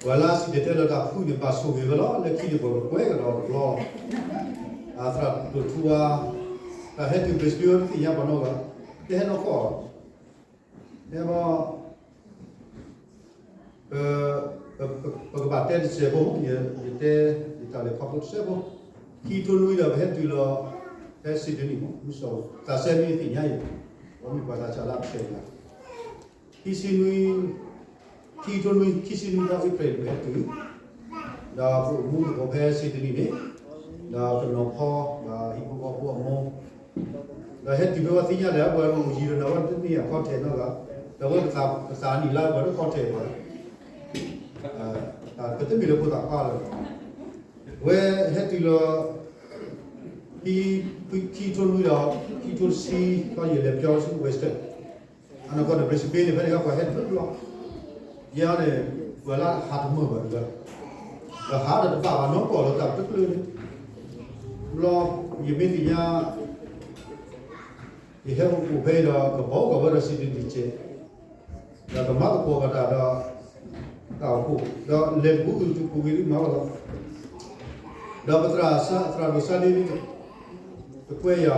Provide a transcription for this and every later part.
ပှၤလၢအစံၣ်တဲၤတဲလီၤတၢ်ဖုၣ်န့ၣ် ဘၣ်ဆိၣ်ဂ့ၤဝဲလီၤ. လၢခံန့ၣ် ပှၤကကွဲးကဒီးတဘျီလီၤ. သရၣ်ဒိၣ်ထူဝါ တၢ်ဟဲတုၤ Brisbane ဝဲတသ့ၣ်ညါပှၤနီတဂၤ, တဟဲနီၢ်ကီၢ်, ဟဲဘီ ပကဘၣ်တဲတစဲးဖိ, ယတဲယတၢ်လဲၤခီဖျိတစဲးဖိ, ခံထိနွံဒီး ပဟဲတုၤလီၤ ဖဲ Sydney မး, မုၢ်စီၤသးစဲနွံသ့ၣ်ညါအံၤ, ပမ့ၢ်ပှၤသးစၢ်လၢအဖျဲးယၤ ခံဆံနွံ, ခံထိနွံ ခံဆံနွံသီ April ပဟဲတုၤ, ဒီးပအိၣ်မူပကီၢ်ဖဲ Sydney န့ၣ်, ဒီးကနီၤဖီ ဒီးဟံၣ်ဖိဃီဖိအမိၢ်, ဒီးဟဲတုၤဖဲဝဲသ့ၣ်ညါလဲၣ် ပှၤမ့ၢ်အိၣ်ယံၤဒီးနၤဝဲတမ့ၢ်အခီၣ်ထံးနီတဂၤ, ဒီးဝဲပသးနံၣ်လါပှၤတခီၣ်ထံးပှၤ, ပတမ့ၢ်လၢဖိသၣ်ခွါလၢၤ, ဝဲဟဲတုၤလီၤ ခံ, ခံထိနွံဒီး ခံထိတဆံ ခီယလဲၤပၠီဆူ Western အနီၢ်ကီၢ်န့ၣ် Brisbane န့ၣ် ဖဲန့ၣ်ခါပှၤဟဲတဘျီဘျီ, ယဲန့ၣ် ပှၤလၢအဟးတမုာ်ဘၣ်တဂၤ, ဒီးဟးဒီးတဘၣ်ဘၣ်နီၢ်ကီၢ်လီၤတၢ်တကျၢၤန့ၣ်, ဘျီ ယမ့ၢ်သ့ၣ်ညါ ယဟဲအိၣ်ဖဲအံၤဒီး ကဘီကီၢ်ဝဲဒီး Sydney တကဲး, ဒီးကမၤသကိးဘၣ်တၢ်ဒီး တၢ်အိၣ်ဖှိၣ် ဒီးလဲၤတပူၤဂ့ၤတပူၤဂ့ၤဒ်မၤဝဲလီၤ. ဒီးပသရၣ် သရၣ်ဒိၣ်စါဒ့ တကွဲယၤ,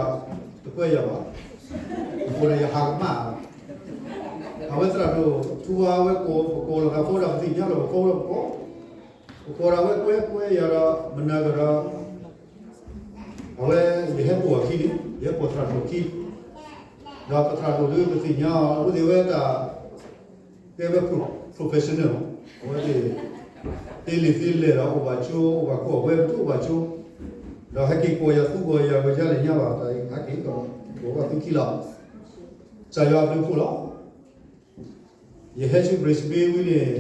တကွဲယၤဘၣ်, အဃိဒီးယဟးကမၣ်, အဝဲသရၣ်ဒိၣ်ထူဝါဝဲကိး ပကိးလီၤသးဖိဒီး ပသ့ၣ်ညါလီၤ ပကိးလီၤပကိး, ပကိးဒီးအဝဲကွဲကွဲယၤဒီး မနၤကဒီး အဝဲ ယဟဲပိာ်အခံန့ၣ် ယဟဲပိာ်သရၣ်ဒိၣ်အခံ, ဒီးပသရၣ်ဒိၣ်ဒုးပသ့ၣ်ညါအီၤ အဝဲသ့ၣ်ဝဲတၢ် တဲဝဲ professional မး, အဝဲသ့ၣ် သ့လံာ်သ့လဲၢ်ဒီးအိၣ်ဘၣ်ကၠိ အိၣ်ဘၣ်ကီၢ်ဝဲတအိၣ်ဘၣ်ကၠိ, ဒီးဟဲက့ၤကိးယၤသူကိးယၤ ဝဲယါလဲၣ်ညါဘၣ် တၢ်ဟဲက့ၤဒီး ကိးဘၣ်သူခံလီၤ, ကစၢ်ယွၤအဘျုးအဖှိၣ်လီၤ. ယဟဲဆူ Brisbane ဝံၤန့ၣ်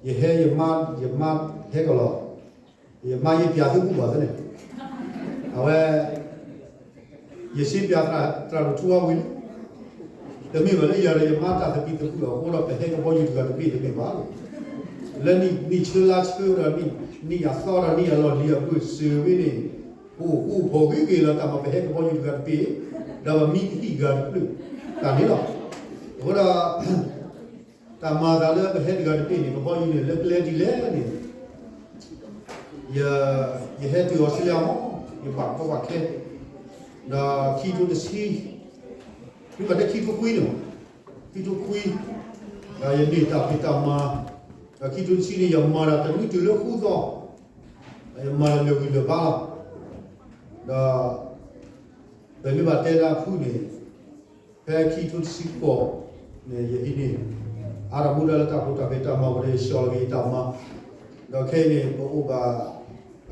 ယဟဲယမါ ယမါဟဲကီးလီၤ, ယမါယပျးသုဘူၣ်ဘၣ်သ့န့ၣ်, အဝဲ ယစ့ပျးသရၣ်ဒိၣ်ထူဝါဝံၤလံ, တမ့ၢ်ဘၣ်လၢယၤဒီးယမါတၢ်သပံးသပူၤအဃိဒီး ပဟဲကဘီယူၤတဂၤတဘ့ၣ်တမ့ၢ်ဘၣ်, လၢနံၣ်ဆၢလါဆၢဒီး နံၣ်အသီဒီးနံၣ်အလီၢ်လံၤအဘၢၣ်စၢၤဝဲန့ၣ်, ပအိၣ်ဃူအိၣ်ဖိးဂ့ၤဂ့ၤလီၤ တၢ်မၤပဟဲကဘီယူၤတဂၤတဘ့ၣ်, ဒီးပမံကဟံၣ်ဂၤတဖျၢၣ်, တၢ်န့ၣ်လီၤ. အဃိဒီး တၢ်မၤသးလၢပဟဲတဂၤတဘ့ၣ်န့ၣ် ကဘီယူၤန့ၣ် လၢကျဲဒ်လဲၣ်န့ၣ်, ယဟဲတုၤအီစထြ့လယါမး, ယဘၣ်ကီဘၣ်ခဲ, ဒီးခံထိတဆံ, မ့ၢ်ဘၣ်တဲခံထိခွံန့ၣ်မး, ခံထိခွံ, ဒီးယန့ၢ်တၢ်ဖံးတၢ်မၤ, ဒီးခံထိတဆံန့ၣ် ယမၤတၢ်တနွံတုၤလၢဃုသီ, ယမၤတၢ်လၢာ်ဂံၢ်လၢာ်ဘါလီၤ, ဒီး ပမ့ၢ်ဘၣ်တဲတၢ်ဖုၣ်န့ၣ် ဖဲခံထိတဆံဃိးန့ၣ် ယဟံးန့ၢ် အါထီၣ်မူဒါလၢတၢ်ဖိတၢ်ဖံးတၢ်မၤ ပှၤဒီးယဆှီလီၤက့ၤယတၢ်မၤ, ဒီးခဲအံၤန့ၣ် ပအိၣ်ဘၣ်,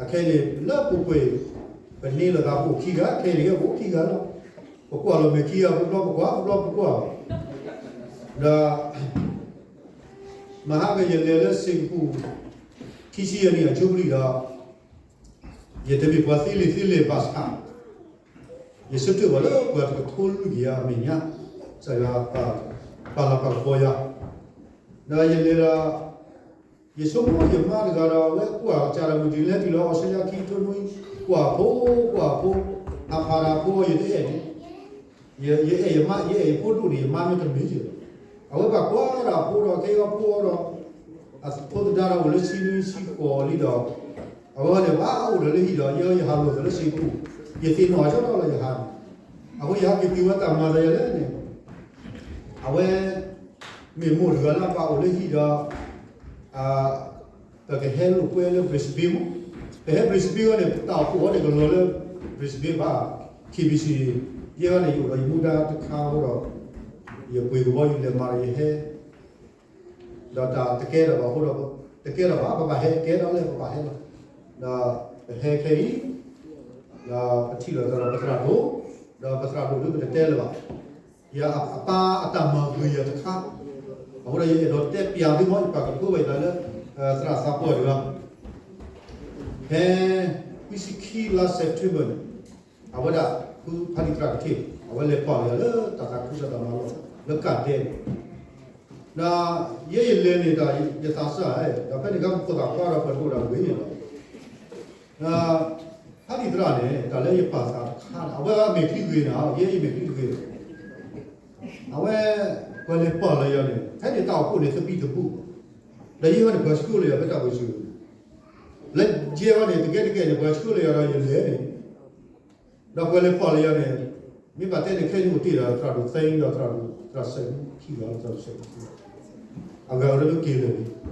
အခဲအံၤန့ၣ် လၢပူၤကွံာ် ပန့ၢ်လိာ်သးပအိၣ်ခံဂၤ, ခဲအံၤန့ၣ် ပအိၣ်ခံဂၤလီၤ. ပကွၢ်လီၤမဲာ်ခံဂၤ ပဘျီ ပကွၢ် ပဘျီ ပကွၢ်, ဒီး မဟါကယလဲၤလၢစ့ၣ်ကပူၤ ခံဆံယဲၢ်နံၣ်အကၠိပူၤလံဒီး ယတမ့ၢ်ပှၤသ့လံာ်သ့လဲၢ်ဘၣ်ဆၣ် ယဆၢထၢၣ်ဘၣ်လၢပှၤတကထိလွံၢ်ကယၤအမဲာ်ညါ, ကစၢ်ယွၤပာ်လၤပာ်ကပီၤယၤ, ဒီးယလဲၤဒီး ယဆိကမိၣ်ယမါတဂၤဒီး အဝဲကွၢ်ကစၢ်ဒီးမုၢ်တနံၤလဲၤတုၤလီၤ အီစထြ့လယါခံကထိနွံ, ကွၢ်ဖိ, ကွၢ်ဖိ, ဟးဖးတၢ်ဖိအီၤ ယတအဲၣ်န့ၣ်, ယအဲၣ်ယမါ ယအဲၣ်ယဖိဒိၣ်န့ၣ် ယမါမ့ၢ်တမ့ၢ်ယၤ, အဝဲဘၣ်ကွၢ်ဒၣ်ဖိဒီး ခဲအံၤအဖိဒီး အဖိသဒါဒီးအိၣ်လၢဆံနွံဆံဃိးလံဒီး အဝဲန့ၣ်ဘၣ်အိၣ်ဒီးလၢဟံၣ်ဒီး ယဲယဟးလိာ်သးလၢစ့ၣ်ကပူၤ, ယသ့ၣ်နီၣ်အီၤကၠီဒီးလၢယဟးန့ၣ်, အဃိယဟဲက့ၤတုၤဝဲတၢ်မၤသးယၤလဲၣ်န့ၣ်, အဝဲ မ့ၢ်မိၢ်တဂၤလၢအဘၣ်အိၣ်လၢဟံၣ်ဒီး ပကဟဲလိာ်ကွဲလၢ Brisbane မး, ပဟဲ Brisbane ဝဲန့ၣ် ပတၢ်အိၣ်ဖှိၣ်အီၤန့ၣ် ကလီၤလၢ Brisbane ဘၣ်, K B C ယဲဝဲန့ၣ် ယအိၣ်ဒီးယမူဒါတခါအဃိဒီး ယပှ့ၤကဘီယူၤလဲၤမၤဒီးယဟဲ ဒီးတၢ်တကဲထီၣ်ဘၣ်အဃိဒီး တကဲထီၣ်ဘၣ် ပဘၣ်ဟဲကဲထီၣ်လၢပဘၣ်ဟဲလီၤ, ဒီးပဟဲခဲအံၤ ဒီးပထံၣ်လိာ်သးဒီးပသရၣ်ဒိၣ်, ဒီးပသရၣ်ဒိၣ်ဒုးပတတဲလၢၤဘၣ်, ယအပၢ်အတၢ်မၤဂ့ၤယၤတခါ, အဃိဒီးယအဲၣ်ဒိးတဲပျးသုမး ယပာ်ကဖၢဝဲယသးလၢ သရၣ်သးပှၢ်တဂၤ, ဖဲ ခွံဆံခံလါ September န့ၣ် အဝဲဒၣ် ဖုဖါတံၢ်သရၣ်ကထ့ၣ် အဝဲလဲၤပာ်လီၤယၤလၢတၢ်သးခုကစီၣ်တၢ်မၤလိာ်လၢကးဒဲးန့ၣ်, ဒီးယဲယလဲၤန့ၣ်ဒီး ယသးစၢ်, ဒီးဖဲန့ၣ်အခါ ပဖိသၣ်ခွါဒီးပှၤဒိၣ်ဒၣ်ဝဲန့ၣ်လီၤ, ဖါတံၢ်သရၣ်န့ၣ် တၢ်လၢယပာ်သးတခါန့ၣ် အဝဲအမဲာ်ချံဂ့ၤန့ၣ် ယဲယမဲာ်ချံတဂ့ၤ, အဝဲ ပှၤလဲၤပာ်လီၤယၤန့ၣ် ဖဲန့ၣ်တၢ်အိၣ်ဖှိၣ်န့ၣ် သဘံၣ်သဘုၣ်, ဒီးယဲၢ်ဝဲန့ၣ် ပှၤဆှၢလီၤယၤဖဲတၢ်ပၢၢ်ဆၢ, လၢယဲၢ်ဝဲန့ၣ် တကဲတကဲန့ၣ် ပှၤဆှၢလီၤယၤဒီးယလဲၤန့ၣ်, ဒီးပှၤလဲၤပာ်လီၤယၤန့ၣ်, မ့ၢ်ဘၣ်တဲန့ၣ်ခဲအံၤန့ၣ်အိၣ်တ့ၢ်ဒီးသရၣ်ဒိၣ်သ့ဒီးသရၣ်ဒိၣ် သရၣ်စဲးခံဂၤ သရၣ်စဲးခံဂၤ, အဂၤကရၢက့ၤလၢာ်န့ၣ်, ဒီး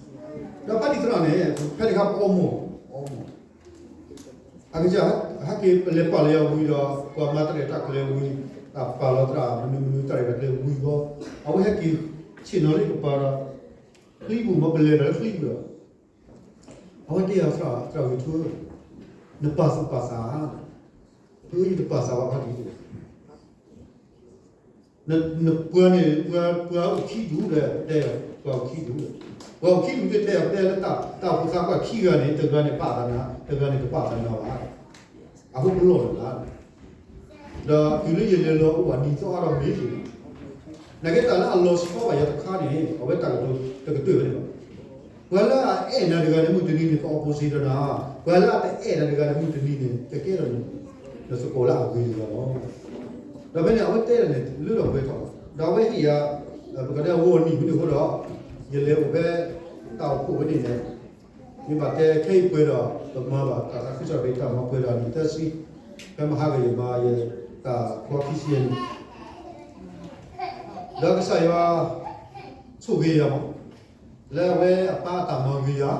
ဖဲန့ၣ်သရၣ်န့ၣ် ဖဲန့ၣ်ခါပအီမိၢ်, အီမိၢ် အကစၢ်ဟဲက့ၤပလဲၤပာ်လီၤယၤဝံၤဒီး ပှၤမၤတၢ်ရဲၣ်တၢ်ကျဲၤဝံၤ, တၢ်ပာ်လီၤသရၣ်မနုၤမနုၤတၢ်ရဲၣ်တၢ်ကျဲၤဝံၤဃီ, အဝဲဟဲက့ၤဆ့ၣ်နီၤလၢကပၤဒီး, ချံပူၤမ့ၢ်ပလဲၤဒီးလၢချံပူၤဒီး, အဝဲတဲယၤသရၣ်, သရၣ်ဝံၤထူ, နပာ်သူၣ်ပာ်သးဧါ, ဖုယတပာ်သးဘၣ်ဖါတံၢ်, နပှၤန့ၣ် ပှၤအိၣ်ခံဒူၣ်ဒီးတဲ, ပှၤအိၣ်ခံဒူၣ်ဒီး, ပှၤအိၣ်ခံဒူၣ်တဲယၤတဲလၢတၢ်အိၣ်ဖှိၣ်သးပှၢ်ခံဂၤန့ၣ် တဂၤန့ၣ်ပာ်သးနၤ တဂၤန့ၣ်တပာ်သးနၤဘၣ်, အဃိပလီၢ်လၢ်လၢ် ဒီးတုၤလၢယလဲၤလီၤအိၣ်အနံၤသီအါထီၣ်မ့ၢ်န့ၣ်, နာ်က့တၢ်လၢအလီၤဆီဘၣ်ယၤတခါန့ၣ် အဝဲတၢ်ကတိၤတကတၢၢ်ဝဲန့ၣ်လီၤ. ပှၤလၢအအဲၣ်နၤတဂၤန့ၣ် မုၢ်တနံၤန့ၣ် က opposite ဒီးနၤ, ပှၤလၢအတအဲၣ်နၤတဂၤန့ၣ် မုၢ်တနံၤန့ၣ် ကကဲထီၣ်နသကိးလၢအဂ့ၤတဂၤလီၤ. ဒီးဖဲန့ၣ် အဝဲတဲဒၣ်န့ၣ် လၢလီၤပှဲၤထီၣ်, ဒီးအဝဲဟ့ၣ်ယၤ ပကတဲအဝဲအနံၤဝဲန့ၣ်အဃိဒီး, ယလဲၤအိၣ်ဖဲတၢ်အိၣ်ဖှိၣ်ဝဲန့ၣ်န့ၣ်, မ့ၢ်ဘၣ်တဲခဲအံၤပှဲၤဒီး ပမၤဘၣ်တၢ်သးခုကစီၣ်တၢ်မၤပှဲၤဒီးအနံၤသၢဆံ, ဖဲမဟါကယမၤယတၢ်ဖျီခံဆံယဲၢ်န့ၣ်, ဒီးကစၢ်ယွၤဆိၣ်ဂ့ၤယၤမး လၢအဝဲအပၢ်အတၢ်မၤဂ့ၤယၤ,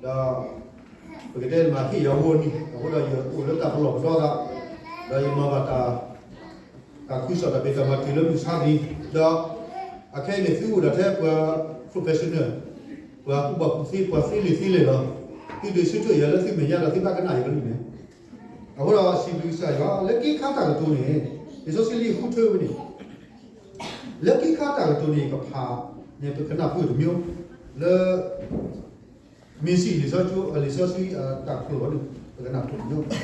ဒီးပကတဲမၤဟ့ၣ်ယၤဝဲအနံၤ, အဃိဒီးယအိၣ်လၢတၢ်ပလီၢ်ပဒီသး, ဒီးယမၤဘၣ်တၢ် တၢ်ခုကစီၣ်တၢ်ဖံးတၢ်မၤတုၤလၢမုၢ်ဆါတနံၤ, ဒီးအခဲအံၤန့ၣ် သုအိၣ်ဒၣ်ထဲပှၤ professional, ပှၤကူၣ်ဘၣ်ကူၣ်သ့ ပှၤသ့လံာ်သ့လဲၢ်လီၤ. သုဒုးဆၢထၢၣ်ယၤလၢသုမဲာ်ညါဒီးသုဘၣ်ကနၣ်ယၤကလုၢ်န့ၣ်, အဃိဒီးစံးဘျုးကစၢ်ယွၤ လၢက့ၤခါတၢ်ကတိၤန့ၣ်, လံာ်စီဆှံလံာ်ဃုထၢဝဲန့ၣ်, လၢက့ၤခါတၢ်ကတိၤန့ၣ် ယကဖးန့ၣ် ပကနၢ်ပၢၢ်တမံၤ, လၢ မ့ၢ်စံးလံာ်စီဆှံ, လံာ်စီဆှံအတၢ်ကတိၤန့ၣ် ပကနၢ်ပၢၢ်တမံၤ,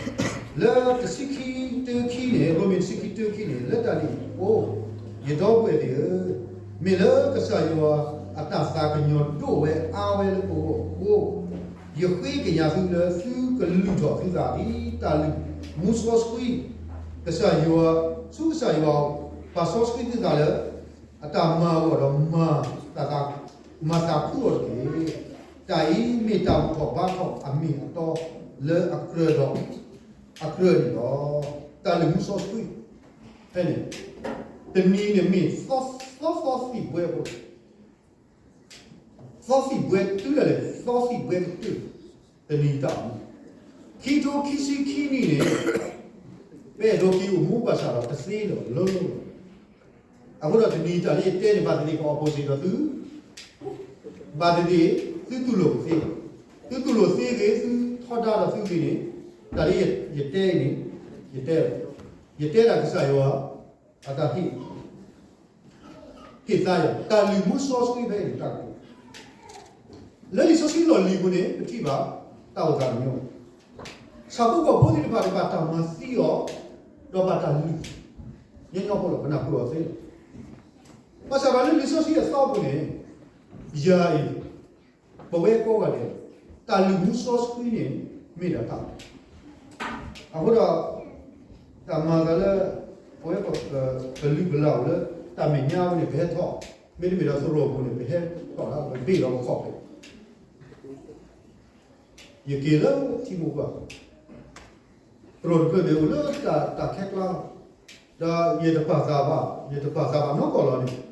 လၢတဆံခံတၢခံန့ၣ်, ရိမ့ၤတဆံခံတၢခံန့ၣ်, လၢတၢ်န့ၣ်အဃိ, ယဒီပုၢ်ဝဲၢ်သ့ၣ်ဧၢ, မ့ၢ်လၢကစၢ်ယွၤအတၢ်သးကညီၤဒိၣ်ဝဲအါဝဲလၢပဂီၢ်အဃိ, ယဃ့ကညးသုလၢသုကလုၢ်ထီၣ်သုသးဒ်တၢ်လုၢ်မူစီဆှံ, ကစၢ်ယွၤ, ဆူကစၢ်ယွၤ, ပာ်စီဆှံသုသးလၢ အတၢ်မၤအဂီၢ်ဒီးမၤ, မၤသးခုအီၤတက့ၢ်. တၢ်အံၤမ့ၢ်တၢ်ဘူၣ်ထီၣ်ဘါထီၣ်အမ့ၢ်အတီလၢအကြၢးဒီးအကြၢးန့ၣ်လီၤ. တၢ်လုၢ်မူစီဆှံ, ဖဲန့ၣ်, တနံၤန့ၣ်မ့ၢ်သီသီသီသံၣ်ဘှဲအဃိ သီသံၣ်ဘှဲတုၤဒၣ်လဲာ် သီသံၣ်ဘှဲကတၢၢ်, တနံၤတၢ်အမူ, ခံထိခံဆံခံနံၣ်န့ၣ်, ပအဲၣ်ဒိးက့ၤအိၣ်မူဘၣ်ဆၣ်ဒီးတသ့လၢၤဘၣ်လၢလၢ, အဃိဒီးတနံၤတၢ်လၢယတဲန့ၣ် ဘၣ်သ့ၣ်သ့ၣ်က opposite ဒီးသု, ဘၣ်သ့ၣ်သ့ၣ်သုတူၢ်လိာ်ကသ့, သုတူၢ်လိာ်သ့ဂ့ၤ သုထီဒါဒီးသုဂ့ၤန့ၣ်, တၢ်လၢယတဲန့ၣ်, ယတဲ, ယတဲဒၣ်ကစၢ်ယွၤ အတၢ်ဟ့ၣ်, ဟ့ၣ်သါယၤ တၢ်လုၢ်မူစီဆှံဖဲအံၤန့ၣ်တၢ်ကတိၤ, လၢလံာ်စီဆှံလီၢ်လံၤပူၤန့ၣ် ပထံၣ်ဘၣ်တၢ်အိၣ်သးတမံၤ, ဆၣ်ဖိကီၢ်ဖိသ့ၣ်တဖၣ်န့ၣ် ဘၣ်တၢ်မၤသံအီၤ, ဒီးဘၣ်တၢ်လုၢ်, ညီညီဖိလီၤ ပနၢ်ဟူအီၤသ့လီၤ. ဘၣ်ဆၣ်ဒီးလၢလံာ်စီဆှံအသီပူၤန့ၣ်, ယၤအံၤ ပဝဲကိးဂၤဒဲး, တၢ်လုၢ်မူစီဆှံန့ၣ် မ့ၢ်ဒၣ်တၢ်, အဃိဒီး တၢ်မၤသးလၢ ပဝဲပလုၢ်ပလၢ်အိၣ်လၢ တၢ်မဲာ်ညါဝဲန့ၣ် ပဟဲထီၣ်, မ့တမ့ၢ်ဒီးသရိာ်ပူၤန့ၣ် ပဟဲထီၣ်ဒၣ် ပဘ့ၣ်ဒီးပခီၣ်ဖဲ ယက့ၤလၢထံမိၢ်ပှၢ်, သရိာ်တဖျၢၣ်န့ၣ် အိၣ်လၢတၢ်ခဲကျါ, ဒီးယတပာ်သးဘၣ်, ယတပာ်သးဘၣ်နီၢ်ကီၢ်လီၤန့ၣ်,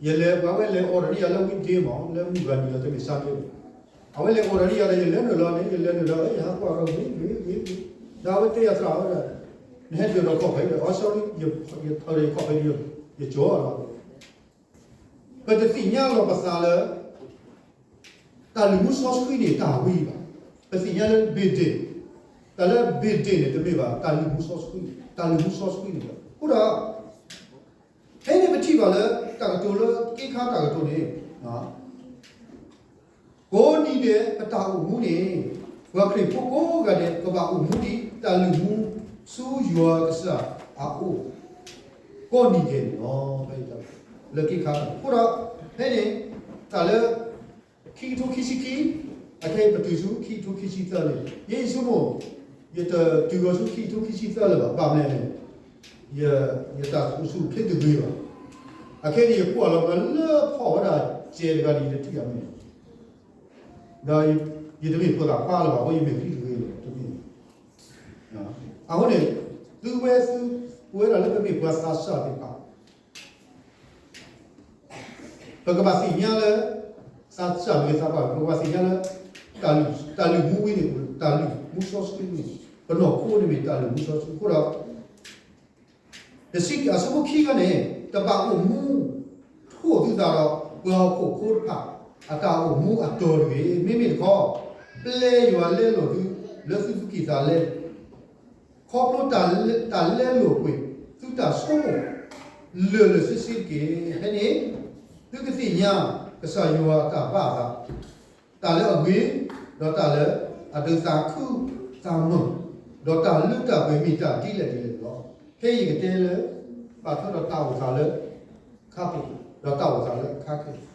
ယလဲၤပှၤဝဲလဲၤအီၣ်ဒီးန့ၢ်ယၤလၢ weekday မး လၢမုၢ်ဂၤနံၤလီၤ တမ့ၢ် Sunday အဝဲလဲၤအီၣ်ဒီးန့ၢ်ယၤဒီး ယလဲၤနုာ်လီၤန့ၣ် ယလဲၤနုာ်ဒီး ယဟးကွၢ်ဒီးဂ့ၤဂ့ၤဂ့ၤဂ့ၤ, ဒီးအဝဲတဲယၤသရၣ်ဝဲဒၣ်, နဟဲဒၢးဒီးခီၣ်ဖဲဒီး အီ sorry ယထီၣ်ဒီးခီၣ်ဖဲဒီး ယကၠီၤလီၤ. ပတသ့ၣ်ညါလီၤပသးလၢ တၢ်လုၢ်မူစီဆှံန့ၣ် တၢ်ဝံၤဘၣ်. ပသ့ၣ်ညါလၢ big day, တၢ်လၢ big day န့ၣ် တမ့ၢ်ဘၣ် တၢ်လုၢ်မူစီဆှံ, တၢ်လုၢ်မူစီဆှံန့ၣ်လီၤ. အဃိဒီး ဖဲန့ၣ်ပထံၣ်ဘၣ်လၢ တၢ်ကတိၤလၢက့ၤခါတၢ်ကတိၤန့ၣ်, ကိးနံၤဒဲး ပတၢ်အိၣ်မူန့ၣ် ပှၤခရံာ်ဖိကိးဂၤဒဲး ကဘၣ်အိၣ်မူဒ်တၢ်လုၢ်မူဆူယွၤကစၢ်အအိၣ် ကိးနံၤဒဲးန့ၣ်လီၤ. ဖဲအံၤ လၢက့ၤခါတၢ် အဃိဒီး ဖဲန့ၣ် တၢ်လၢ ခံကထိခံဆံခံ, အခဲအံၤပတုၤဆူခံကထိခံဆံသၢန့ၣ် ယဲယဆိကမိၣ် ယတတုၤဂီၤဆူခံကထိခံဆံသၢလၢၤဘၣ်. ဘၣ်မနုၤလဲၣ်န့ၣ် ယတၢ်အိၣ်ဆူၣ်အိၣ်ချ့တဂ့ၤဘၣ်. အခဲအံၤန့ၣ် ယကွၢ်လီၤပှၤလၢဖီၣ်ဝဲဒၣ်စဲးတဂၤန့ၣ် ယတထံၣ်အမံၤ, ဒီးယတမ့ၢ်ဖိသၣ်ခွါလၢၤဘၣ်, အဃိယမ့ၢ်ဖံတဂ့ၤလီၤ, တမ့ၢ်. အဃိန့ၣ် သုဝဲသု ပဝဲဒၣ်လၢပမ့ၢ်ပှၤသးစၢ်သ့ၣ်တဖၣ် ပကဘၣ်သ့ၣ်ညါလၢ သးစၢ်မ့ၢ်ဂ့ၤသးပှၢ် ပကဘၣ်သ့ၣ်ညါလၢ တၢ်လုၢ်မူဝဲန့ၣ် တၢ်လုၢ်မူစီဆှံန့ၣ် ပနီၢ်ခိန့ၣ်မ့ၢ်တၢ်လုၢ်မူစီဆှံအဃိဒီး တဆံခံ အဆၢဖိခံခါန့ၣ် တဘၣ်အိၣ်မူ ထိၣ်သုသးဒီး ပှၤဟီၣ်ခိၣ်ဖိတဖၣ် အတၢ်အိၣ်မူအတီၤတဂ့ၤ. မ့မ့ၢ်တခီ ပျဲယွၤလဲလိာ်သု လၢသုသူၣ်ကံၢ်သးလဲ ခီဖျိတၢ်လဲလိာ်ကွံာ် သုတၢ်ဆိကမိၣ် လၢာ်လၢာ်ဆ့ဆ့တက့ၢ်. ဖဲန့ၣ် သုကသ့ၣ်ညါ ကစၢ်ယွၤအတၢ်ဘၣ်အသး တၢ်လၢအဂ့ၤ, ဒီးတၢ်လၢအဒုးသးခုသးမုာ်, ဒီးတၢ်လုၢ်တၢ်ပှ့ၤမ့ၢ်တၢ်ဒ်လဲၣ်ဒ်လဲၣ်လီၤ. ဖဲယကတဲလၢ ဘၣ်ထွဲဒီးတၢ်အိၣ်သးလၢ ခါပူၤ, ဒီးတၢ်အိၣ်သးလၢအခါခဲအံၤ,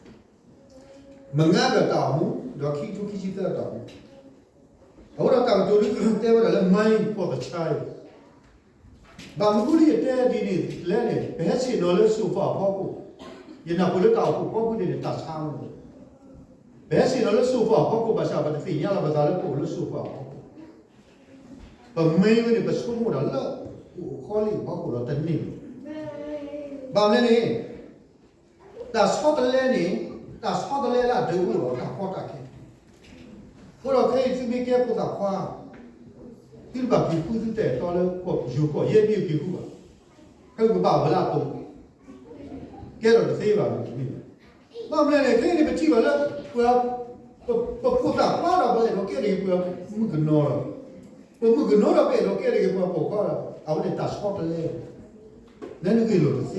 မုၢ်နံၤဒီးတၢ်အိၣ်မူ, ဒီးခံကထိခံဆံသၢအတၢ်အိၣ်မူ, အဃိဒီးတၢ်ကတိၤဒုးတဲဝဲဒၣ်လၢ mind for the child ဘၣ်မနုၤဃိလၢယတဲဒ်န့ၣ်လဲၣ်န့ၣ် ပဟဲဆ့ၣ်နီၤလၢစိၤပၤအဖီခိၣ်, ယနၢ်ပၢၢ်လၢတၢ်အိၣ်ဖှိၣ်ကိးဖုဒဲးန့ၣ် တၢ်ဆါမး, ပဟဲဆ့ၣ်နီၤလၢစိၤပၤအဖီခိၣ်ဘၣ်ဆၣ် ပတသ့ၣ်ညါလီၤပသးလၢပအိၣ်လၢစိၤပၤအဖီခိၣ်, ပ mind ဝဲန့ၣ် ပဆိကမိၣ်ဒၣ်လၢ အိၣ်ခီလ့ၣ်အဖီခိၣ်ဒီးတန့ၢ်လီၤ. ဘၣ်မနုၤလဲၣ်န့ၣ် တၢ်ဆီတလဲန့ၣ် တၢ်ဆီတလဲလၢအဒုးအိၣ်ဒီးတၢ်ကီတၢ်ခဲ, အဃိဒီးခဲအံၤသုမ့ၢ်ကဲဖိသၣ်ခွါ သုတဘၣ်က့ၤဃုသုတၢ်အဲၣ်တီလၢကီၢ်ပယိၤကီၢ် ယဲမ့ၢ်က့ၤဃုဘၣ်, ဖဲကဘၣ်ဝဲလၢအတိာ် ကဲထီၣ်တသ့ဘၣ်န့ၣ်တမ့ၢ်ဘၣ်. ဘၣ်မနုၤလဲၣ်န့ၣ် ခဲအံၤန့ၣ် ပထံၣ်ဘၣ်လၢ ပှၤ ပဖိသၣ်ခွါဒီး ပအဲၣ်ဒိးကဲတဂ့ၤပှၤမုၣ်ကနီၤလီၤ. ပမုၣ်ကနီၤဒီး ပအဲၣ်ဒိးကဲတဂ့ၤပှၤပိာ်ခွါဒီး အဝဲန့ၣ်တၢ်ဆီတလဲ, နနဂ့ၢ်လိာ်တသ့,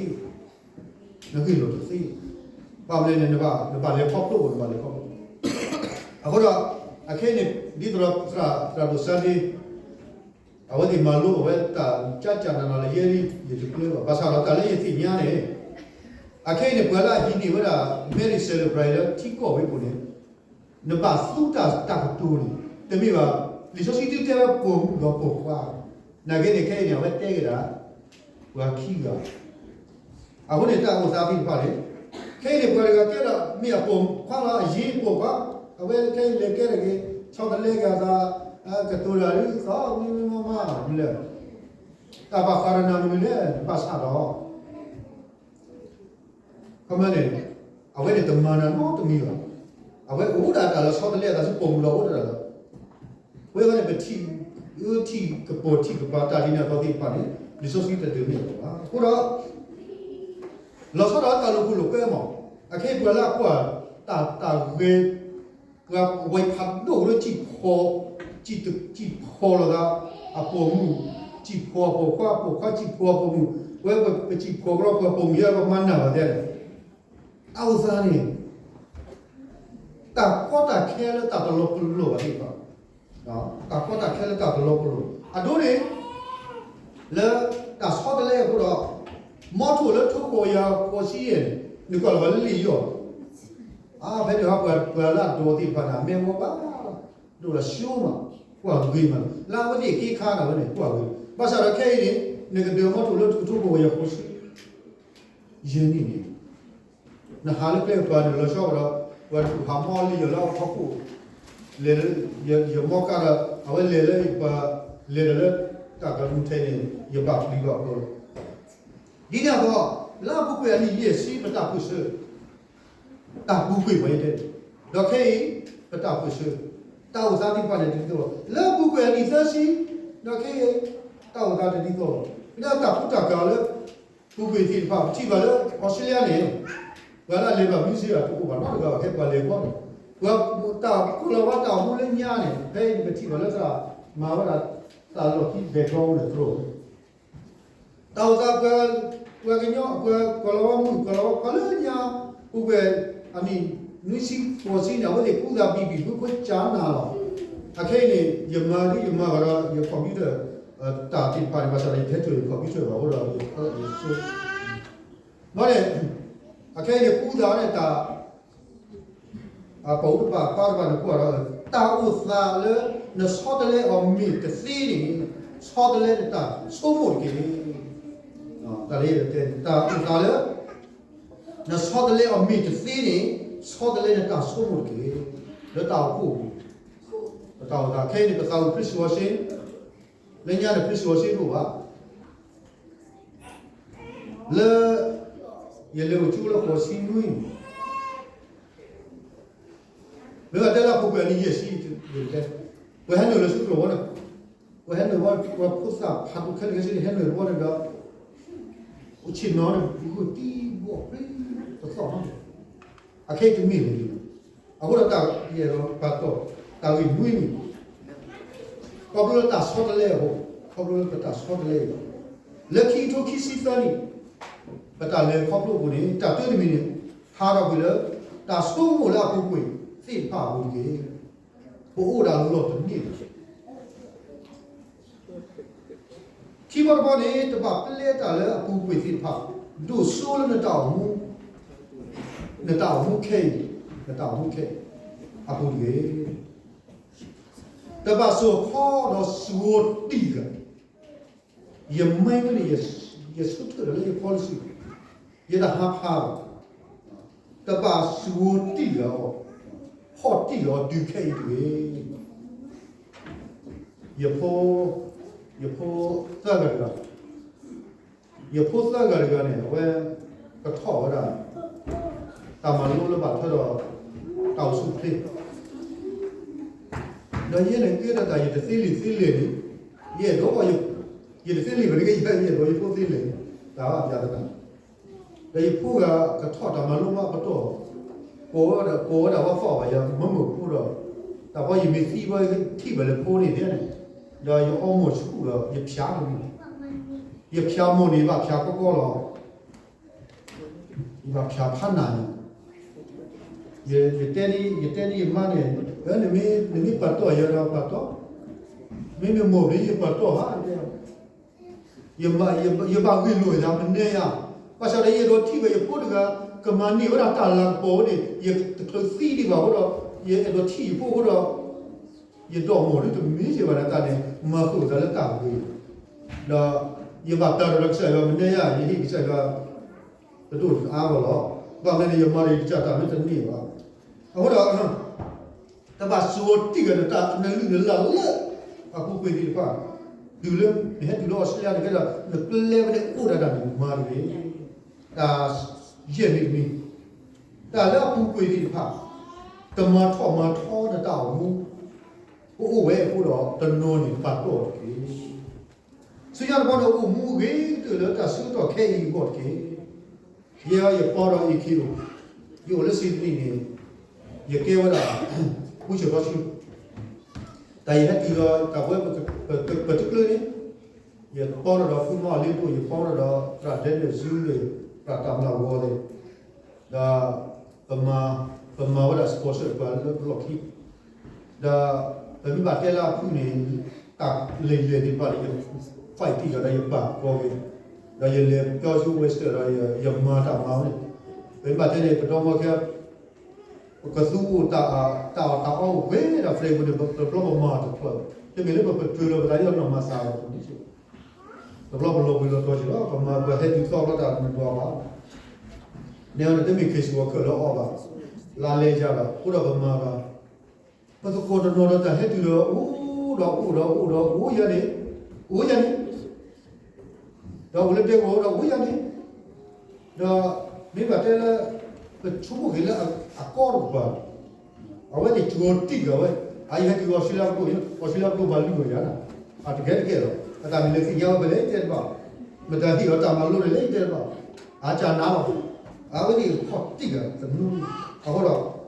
နဂ့ၢ်လိာ်တသ့, ဘၣ်မနုၤလဲၣ်န့ၣ် နဘၣ်လဲၤခီဖျိအီၤ နဘၣ်လဲၤခီဖျိ, အဃိဒီး အခဲအံၤန့ၣ် ဒ်သိးဒီးသရၣ်ဒိၣ်စၢ်ဒ့ အဝဲသ့ၣ်မၤလိအဝဲတၢ်ကၢ်ကၢ်နးနးလၢယဲဒ် ယတကျၢၤဘၣ်, ဘၣ်ဆၣ်ဒီးတၢ်လၢယသ့ၣ်ညါန့ၣ်, အခဲအံၤန့ၣ် ပှၤလၢအဟံးန့ၢ်ဝဲဒၣ် marriage celebrant လၢထံကီၢ်ဝဲအပူၤန့ၣ်, နဘၣ်သူတၢ်တၢ်ကတိၤန့ၣ် တမ့ၢ်ဘၣ်, လံာ်စီဆှံတတဲဝဲပိာ်မုၣ်ဒီးပိာ်ခွါ, နာ်က့န့ၣ် ခဲအံၤန့ၣ် အဝဲတဲက့ၤဒၣ် ပှၤခံဂၤ အဃိန့ၣ် တၢ်အိၣ်သးသ့ၣ်တဖၣ်န့ၣ်, ခဲအံၤန့ၣ် ပှၤတဂၤကဲဒီး မ့ၢ်အပိာ်ခွါလီၤ အယ့ပိာ်ခွါ, အဝဲခဲအံၤလဲၤကဲတဂ့ၤ, ဆီတလဲက့ၤအသး, ကတိၤတၢ်ဒ်သိး မ့ၢ်မ့ၢ်မးမးမနုၤလဲၣ်, တၢ်ဘၣ်ဃးဒီးနၤမနုၤလဲၣ်, ဘၣ်ဆၣ်ဒီး ခီမီန့ၣ် အဝဲန့ၣ်တမၤနၤနီတမံၤဘၣ်. အဝဲအိၣ်ဒၣ်တၢ်လၢဆီတလဲအသး ဆိကမိၣ်လီၤအိၣ်ဒၣ်တၢ်လီၤ. ဝဲအံၤန့ၣ် ပထံၣ်အၢထံၣ်ကပီၤထံၣ်ကပၤတၢ်ဒ်န့ၣ်အသိးသ့ၣ်တဖၣ်န့ၣ် လံာ်စီဆှံတဒုးနဲၣ်လီၤဘၣ်. အဃိဒီး လီၤဆီဒၣ်တၢ်လိာ်ခိၣ်လိာ်ကွဲမး, အခဲအံၤပှၤလၢအကွၢ်တၢ်တၢ်ဂဲၤ ပှၤဝဲဖးဒိၣ်လၢ စံၣ်ဖီၣ်လိာ်သး အပိာ်မုၣ်, စံၣ်ဖီၣ်အပိာ်ခွါ, ပိာ်ခွါစံၣ်ဖီၣ်အပိာ်မုၣ်, ဝဲပစံၣ်ဖီၣ်ကဒီးပှၤပိာ်မုၣ် ယဲပမၤနၢ်ဘၣ်တဲန့ၣ်, တၢ်အိၣ်သးန့ၣ် တၢ်ကီတၢ်ခဲလၢတၢ်တလီၤပလိာ်ဘၣ်သ့ၣ်တဖၣ်, တၢ်ကီတၢ်ခဲလၢတၢ်တလီၤပလိာ် အဒိန့ၣ် လၢတၢ်ဆီတလဲအဃိဒီး မီထိၣ်လၢထိၣ်ဃီၤယၤဃီၤဆံယဲၢ်န့ၣ် နကွၢ်လီၤဝဲလၢလံာ်ယီၣ်, အါဖဲန့ၣ်ဟီပှၤလၢအဒိးသ့ၣ်တဖၣ်န့ၣ် အမဲာ်ဝီဘၣ် ဒိၣ်လီၤဆှိမး, ကွၢ်ဂ့ၤမး, လၢအဝဲသ့ၣ်က့ခါန့ၣ် အဝဲန့ၣ်ကွၢ်ဂ့ၤ, ဘၣ်ဆၣ်ဒီးခဲအံၤန့ၣ် နကဒုးမီထိၣ်လၢထိၣ်ဃီၤယၤဃီၤဆံ ယဲၢ်နံၣ်န့ၣ် နဟးလၢကျဲကပၤန့ၣ် လီၤဆီဒီး ပှၤတဖုဟးမီလံယီၤလၢအဖီခိၣ်, လဲၤလၢ ယမီကါဒီး အဝဲလဲၤလၢပှၤ လဲၤဒီးလၢ တၢ်ကမူထဲန့ၣ် ယဘၣ်ပျံၤဘၣ်အဃိလီၤ. ဒ်န့ၣ်အသိး လၢအပူၤကွံာ်အနံၣ်ယဲၢ်ဆံ ပတၢ်ပၢၢ်ဆၢ တၢ်ပူၤကွံာ်ပှၤယတဲ, ဒီးခဲအံၤ ပတၢ်ပၢၢ်ဆၢ တၢ်အိၣ်သးသ့ၣ်တဖၣ်န့ၣ် ဒ်သိး လၢပူၤကွံာ်အနံၣ်သၢဆံ ဒီးခဲအံၤ တၢ်အိၣ်သးတဒ်သိးဘၣ်. လၢတၢ်ကူတၢ်ကၤလၢ ပူၤကွံာ်သ့ၣ်တဖၣ် ပထံၣ်ဘၣ်လၢ အီစထြ့လယါန့ၣ် ပှၤလၢအလဲၤဘၣ်မူစ့ဘၣ် တအိၣ်ဘၣ်နီတဂၤဘၣ် ခဲပှၤလဲၤဘီန့ၣ်, ပှၤတၢ်ကီၤလၤဝါတၢ်အိၣ်မူလၢညါန့ၣ် ဖဲအံၤပထံၣ်ဘၣ်လၢသရၣ်မၤဝဲဒၣ် တၢ်လီၢ်ခံ background န့ၣ်တြီ တၢ်အိၣ်သးပှၤ ပှၤကညီ ပှၤကီၤလၤဝါမုၣ်ကီၤလၤဝါခွါလၢညါ ပူၤကွံာ်အနံၣ် နွံဆံဃိးဆံန့ၣ် အဝဲသ့ၣ်ကူသးဘံၣ်ဘံၣ်ဃုဃုကၢနၤလီၤ. အခဲအံၤန့ၣ် ယမၤဒ်ယမၤဘၣ်ဒီး ယ computer တၢ်သ့ၣ်တဖၣ်န့ၣ် ဘၣ်ဆၣ်ဒီး ယထဲထိၣ်ယ computer ဘၣ်အဃိဒီး ယဆိ ဘၣ်န့ၣ် အခဲအံၤန့ၣ် ကူသးန့ၣ်တၢ် အပှၤအိၣ်တပၣ်ပၢ်တပၣ်န့ၣ်ကွၢ်ဒီး တၢ်အိၣ်သးလၢနဆီတလဲအီၤမ့ၢ်တသ့န့ၣ် ဆီတလဲနတၢ်ဆိကမိၣ်တက့ၢ်. တၢ်လၢယတဲ တၢ်အိၣ်သးလၢ နဆီတလဲအီၤမ့ၢ်တသ့န့ၣ်, ဆီတလဲနတၢ်ဆိကမိၣ်တက့ၢ်. လၢတၢ်အိၣ်ဖှိၣ်အပူၤ, ပတၢ်အိၣ်သးခဲအံၤန့ၣ် ပသးဝံၣ် praise and worship, လၢညါန့ၣ် praise and worship တအိၣ်ဘၣ်. လၢ ယလဲၤအိၣ်ကၠိလၢဃိးဆံနွံန့ၣ်, မ့ၢ်ဘၣ်တဲလၢအပူၤကွံာ်အနံၣ်ယဲၢ်ဆံ, ပှၤဟဲနုာ်လၢဆူကျိာ်ဝဲန့ၣ်, ပှၤဟဲနုာ်ဝဲ ပှၤဖိသၣ်ဖးဒိၣ်ခဲလၢာ်ခဲဆ့န့ၣ် ဟဲနုာ်တဘျီန့ၣ်ဒီး အိၣ်ဆ့ၣ်နီၤန့ၣ် ဂုာ်တံၢ်ဘီၣ်ပြ့တသီၣ်နီၤ, အခဲအံၤတမ့ၢ်န့ၣ်လံ. အဃိဒီးတၢ်ယအဲၣ်ဒိးပာ်တီၢ် တၢ်ဂ့ၢ်နွံန့ၣ်, ခီဖျိလၢတၢ်ဆီတလဲအဃိ, ခီဖျိလၢပတၢ်ဆီတလဲအံၤ, လၢခံကထိခံဆံသၢနံၣ် ပတၢ်လဲၤခီဖျိအပူၤန့ၣ် တၢ်တၢတမံၤန့ၣ် ဟးထီၣ်ကွံာ်လၢ တၢ်ဆိကမိၣ်လၢအပူၤကွံာ်သ့ၣ်တဖၣ်အပူၤတက့ၢ်. ပအိၣ်ဒၣ်လီၢ်တန့ၢ်ဘၣ်. ခံဘီတဘီန့ၣ် တဘၣ်ပျဲတၢ်လၢအပူၤကွံာ်သ့ၣ်တဖၣ်, ဒိၣ်စိလၢနတၢ်အိၣ်မူ, နတၢ်အိၣ်မူခဲအံၤ, နတၢ်အိၣ်မူခဲအံၤ အပူၤတဂ့ၤ. တဘၣ်စိာ်ခီဒီးစိာ်တံၢ်ဂၤ, ယမ့ၢ်ဝဲန့ၣ် ယဆၢထၢၣ်ဒီးလၢယ policy, ယတဟးဖးဘၣ်. တဘၣ်စိာ်တံၢ်ဂၤအီၤ, ဟီၣ်တံၢ်ဂၤအီၤဒုးခဲအံၤတဂ့ၤ. ယဖိ, ယဖိသၢဂၤတဂၤ, ယဖိသၢဂၤတဂၤန့ၣ် အဝဲ ကထီၣ်ဝဲဒၣ် တၢ်မၤလိလၢဘၣ်ထွဲဒီး တၢ်အိၣ်ဆူၣ်အိၣ်ချ့, ဒီးယဲန့ၣ်ကဲထီၣ်တၢ်ယတသ့လံာ်သ့လဲၢ်န့ၣ်, ယအဲၣ်ဒိး, ယတသ့လံာ်ဘၣ်န့ၣ်ကဲ ယအဲၣ်ဒိးယဖိသ့လဲၢ်, တၢ်ဘၣ်ပျးသနာ်, ဒီးယဖိဂၤကထီၣ်တၢ်မၤလိမးပတီၢ်, ကိးဝဲဒၣ်, ကိးဝဲဒၣ်ဝဲသီၣ်ဘၣ် ယမ့မ့ၢ်ဖိဒီး, တၢ်ဖီယမ့ၢ်သံဘၣ်ထံၣ်ဘၣ်လၢဖိန့ၣ်န့ၣ်, ဒီးယအီမိာ်ဆူၣ်ဒီးယဖၠးတမံၤ, ယဖၠးမိာ်န့ၣ် ယဘၣ်ဖၠးကီကီလီၤ. ယဘၣ်ဖၠးဖးနၤန့ၣ်, ယတဲ, ယတဲန့ၢ်ယမါန့ၣ်, နမ့ၢ်ပာ်တီၢ်ယၤဒီးပာ်တီၢ်, မ့မ့ၢ်မိၢ်ဖဲယပာ်တီၢ်ဧါ, ယဘၣ်ဂ့ၢ်လိာ်ယၤမနုၤယၤ, ဘၣ်ဆၣ်ဒီးယအဲၣ်ဒိးထံၣ်ဘၣ်ယဖိတဂၤ, ကမၤန့ၢ်ဝဲဒၣ်တၢ်လၤကပီၤဝဲန့ၣ် ယတချုးသံဒံးဘၣ်အဃိဒီး, ယအဲၣ်ဒိးထံၣ်ယဖိအဃိဒီး, ယဒီမိာ်ဒ်တမ့ၢ်စ့ၢ်ဘၣ်ဒီးတၢ်န့ၣ် မၤဃုာ်သးလၢတၢ်ဂ့ၤ, ဒီးယဘၣ်တၢ်ဒီးကစၢ်ယွၤမနုၤယၤ, ယဟ့ၣ်ကစၢ်ယွၤ တဒိၣ်တအါဘၣ်လီၤ. ဘၣ်မနုၤန့ၣ် ယမၤဒီးယကစၢ်တၢ်မ့ၢ်တန့ၢ်ဘၣ်. အဃိဒီး တဘၣ်စိာ်တံၢ်ဂၤနတၢ်နလုၢ်နလၢ်လၢ အပူၤကွံာ်သ့ၣ်တဖၣ်, တုၤလၢ နဟဲတုၤလၢအီစထြ့လယါန့ၣ်ကဲဒီး နပျဲဝဲန့ၣ်အိၣ်ဒၣ်တၢ်န့ၣ်မၤတဂ့ၤ. တၢ်ယဲၢ်မံၤတမံၤ, တၢ်လၢအပူၤကွံာ်သ့ၣ်တဖၣ်, တမၤထီၣ်မၤထီနတၢ်အိၣ်မူ, ကအိၣ်ဝဲအဃိဒီး တနီၤန့ၣ်ပာ်တီၢ်တက့ၢ်. ဆူညါတဘျီန့ၣ် အိၣ်မူဂ့ၤကတၢၢ်လၢတၢ်ဆၢကတီၢ်ခဲအံၤအဂီၢ်တက့ၢ်. ယဲယပီဒီး A K O, ယအိၣ်လၢ Sydney န့ၣ်, ယကဲဝဲဒၣ် မူဆၢၣ်ကီဆူ, တၢ်ယဟဲတုၤဒီးတၢ်ပဝဲ ပတကျၢၤန့ၣ်, ယပီထီၣ်ဒီးဖုမီအလ့ဒိၣ်, ယပီထီၣ်ဒီးသရၣ်ဒဲန့ၣ် စုလ့ၣ်, သရၣ်တၢ်မျၢ်ဂီၤသ့ၣ်, ဒီး ပမၤဝဲဒၣ် sponsor ပှၤလၢပလီၢ်ခံ, ဒီးပမ့ၢ်ဘၣ်တဲလၢအဖုၣ်န့ၣ်, တၢ်လဲၤလဲၤသ့ၣ်တဖၣ်န့ၣ် ယ fight တံၢ်ဒီး ဒီးယပာ်ကီၤက့ၤ, ဒီးယလဲၤကၠီဆူ Western ဒီးယမၤတၢ်မၤဝဲန့ၣ်, ပမ့ၢ်ဘၣ်တဲန့ၣ် ပဒီမါခဲ ပကသူအိၣ်တၢ်အီၣ်တၢ်အီအိၣ်ဝဲဒၣ် flavor န့ၣ် ပတဘျီပမၤတဖျၢၣ်, တမ့ၢ်လၢပပတုာ်လီၤပသးလၢနီၢ်မၤသးလီၤ, တဘျီပလီၤဘှံးလီၤတီၤက့ၤလီၤ, ပမၤပဟဲတုၤသီဘျီတၢ်မၤဒွးဘၣ်, နဲဝဲန့ၣ်တမ့ၢ် case ဝဲခဲလၢာ်အီၣ်ဘၣ်, လါလဲယၤဒီး အဃိဒီးပမၤဘၣ်, ပသကိးတနီၤဒီးတၢ်ဟဲတုၤဒီး အိၣ်ဒီးအိၣ်ဒီးအိၣ်ဒီးအိၣ်ယၤန့ၣ်, အိၣ်ယၤန့ၣ် ဒီးအိၣ်လၢဒဲကဝီၤဒီးအိၣ်ယၤန့ၣ်, ဒီးမ့ၢ်ဘၣ်တဲလၢ ပဆိကမိၣ်က့ၤလၢအကီတကပၤ, အဝဲသ့ၣ်ကၠီၤတံၢ်ဂၤဝဲ, အယဟဲတုၤအီစထြ့လယါကျိ, အီစထြ့လယါကျိဘၣ်လုၢ်ဘၣ်ယၤ, အတဂဲၤတကဲလီၤ, အတၢ်မ့ၢ်လဲၤသ့ၣ်ညါဝဲဖဲလဲၣ်တဲတဘၣ်, မတၤဟ့ၣ်အီၤတၢ်မၤလိန့ၣ်လဲၣ်တဲတဘၣ်, အကနၣ်လီၤ, အဝဲသ့ၣ်ကၠီၤတံၢ်ဂၤသနူ, အဃိဒီး တၢ်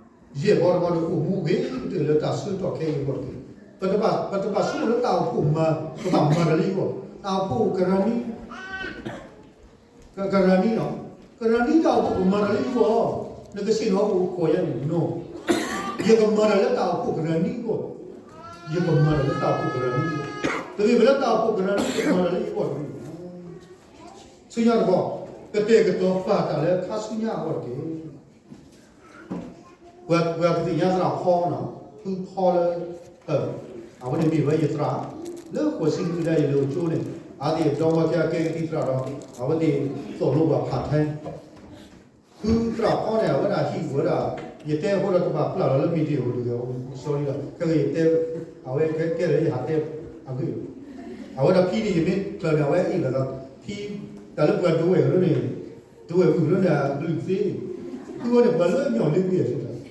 ယဲၢ်ဘီတဘီဒီး အိၣ်မူဂ့ၤကတၢၢ်လၢတၢ်ဆၢကတီၢ်ခဲအံၤအဂီၢ်တက့ၢ်. ပတဘၣ်ဆိကမိၣ်လၢတၢ်အိၣ်ဖှိၣ်မၤ, ပဘၣ်မၤတၢ်လၢယဂီၢ်, တၢ်အိၣ်ဖှိၣ်ကရၢနံ, ကရၢနံလီၤ, ကရၢနံတၢ်အိၣ်ဖှိၣ်ကမၤတၢ်လၢယဂီၢ်, နကဆ့ၣ်နီၤအိၣ်ခိးယၤန့ၣ်နီၤ, ယကမၤတၢ်လၢတၢ်အိၣ်ဖှိၣ်ကရၢနံအဂီၢ်, ယကမၤတၢ်လၢတၢ်အိၣ်ဖှိၣ်ကရၢနံအဂီၢ်, တမ့ၢ်ပလၢတၢ်အိၣ်ဖှိၣ်ကရၢနံကမၤတၢ်လၢယဂီၢ်တမ့ၢ် ဆူညါတဘီ, ကတဲာ်ကတီၤပာ်တၢ်လၢခါဆူညါအဂီၢ်တက့ၢ်. ပှၤကသ့ၣ်ညါသရၣ်ဖီနီၤ, ဖုဖီလၢ, အဝဲန့ၣ်မ့ၢ်ဝဲယသရၣ်, လၢဃိးဆံနွံဒၣ်ယလဲၤအိၣ်ကၠိန့ၣ်, အဝဲသ့ၣ်ဒီမါဝၤကဲကသံၣ်သရၣ်ဒီး အဝဲသ့ၣ်သိၣ်လိပှၤဖးထဲ ဖုသရၣ်ဖီန့ၣ် အဝဲဒၣ်ဟံၣ်ဝဲဒၣ် ယတဲအဃိဒီးတဘၣ်ပျၢ်လီၤလၢ မ့ၢ်တ့ၢ်အိၣ်တဂ့ၤ အိၣ်မူစီလံဒီး ခဲကယတဲ အဝဲကဲလၢယဟးတဲ အဂ့ၢ် အဝဲဒၣ်ဖံန့ၣ် ယမ့ၢ်ကျၢၤန့ၣ် အဝဲအ့ၣ်လီၤဒီး ဖံ တၢ်လၢပှၤဒိဝဲၢ်ကရၢန့ၣ် ဒိဝဲၢ်မုၣ်ကရၢန့ၣ် အကလုၢ်သ့ ဖုဝဲန့ၣ် ပှၤလၢမျီၢ်လ့ကွံာ်အဆၢတၢ်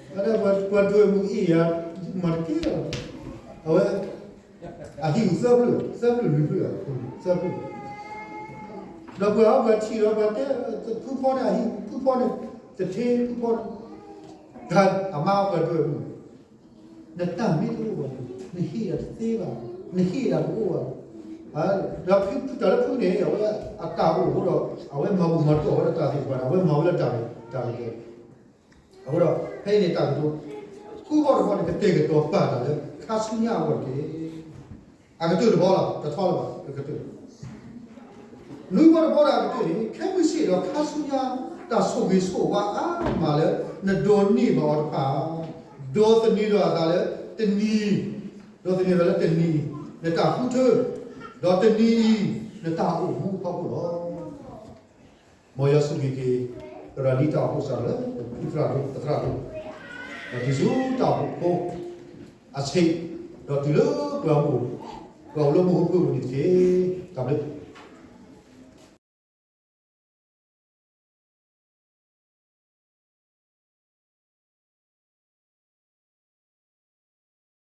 အဒၣ်ပှၤဒိဝဲၢ်မုၣ်အ့ၣ်ယၤ မၤတကဲလီၤ အဝဲ အဟံၣ်သၢဖျၢၣ် သၢဖျၢၣ်လွံၢ်ဖျၢၣ် သၢဖျၢၣ် ဒီးပှၤအီၤပှၤထံၣ်ဒီးပှၤတဲ ဖုဖီန့ၣ်အဟံၣ်ဖုဖီန့ၣ် တထ့ဖုဖီန့ၣ် တၢ်အမါပှၤဒိဝဲၢ်မုၣ် နတၢ်မ့ၢ်တအိၣ်ဘၣ်န့ၣ် နဟ့ၣ်ယၤတသ့ဘၣ် နဟ့ၣ်ယၤတအိၣ်ဘၣ် ဒီးဖုတၢ်လၢဖုန့ၣ် အဝဲအတၢ်အိၣ်အဃိဒီး အဝဲမၤဘူၣ်မၤတီၢ်ဝဲဒၣ်တၢ်သ့ၣ်တဖၣ်န့ၣ် အဝဲမၤဝဲလၢတၢ်ဂ့ၤတၢ်ဂ့ၤကဲ အဃိဒီး ဖဲအံၤန့ၣ်တၢ်ကတိၤ ဃုဘီတဘီန့ၣ် ကတဲာ်ကတီၤပာ်တၢ်လၢ ခါဆူညါအဂီၢ်တက့ၢ်. အကတၢၢ်တဘီလီၤ တထီလၢၤဘၣ် အကတၢၢ် နွံဘီတဘီဒီးအကတၢၢ်န့ၣ် ခဲမုၢ်ဆ့ၣ်ဒီးခါဆူညါ တၢ်ဆိၣ်ဂ့ၤဆိၣ်ဝါအါမးလၢ နဒိးန့ၢ်ဘၣ်အီၤတဖၣ် ဒိးသန့ၤဒီးအသးလၢတနံၤ ဒိးသန့ၤဒီးလၢတနံၤအံၤ နတၢ်ဃုထၢ ဒီးတနံၤအံၤ နတၢ်အိၣ်မူအဖီခိၣ်လီၤ. မ်ယွၤဆိၣ်ဂ့ၤက့ၤ သရၣ်ဒ်တၢ်အိၣ်ဖှိၣ်စးလၢ ပသရၣ်ဒိၣ် ပသရၣ်ဒိၣ် ဒီးတုၤဆူတၢ်အိၣ်ဖှိၣ်ဖိအဆံး ဒီးတုၤလၢပှၤအိၣ် ပှၤအိၣ်လၢမူခိၣ်ပူၤန့ၣ်တက့ၢ်. တၢ်ဘျုး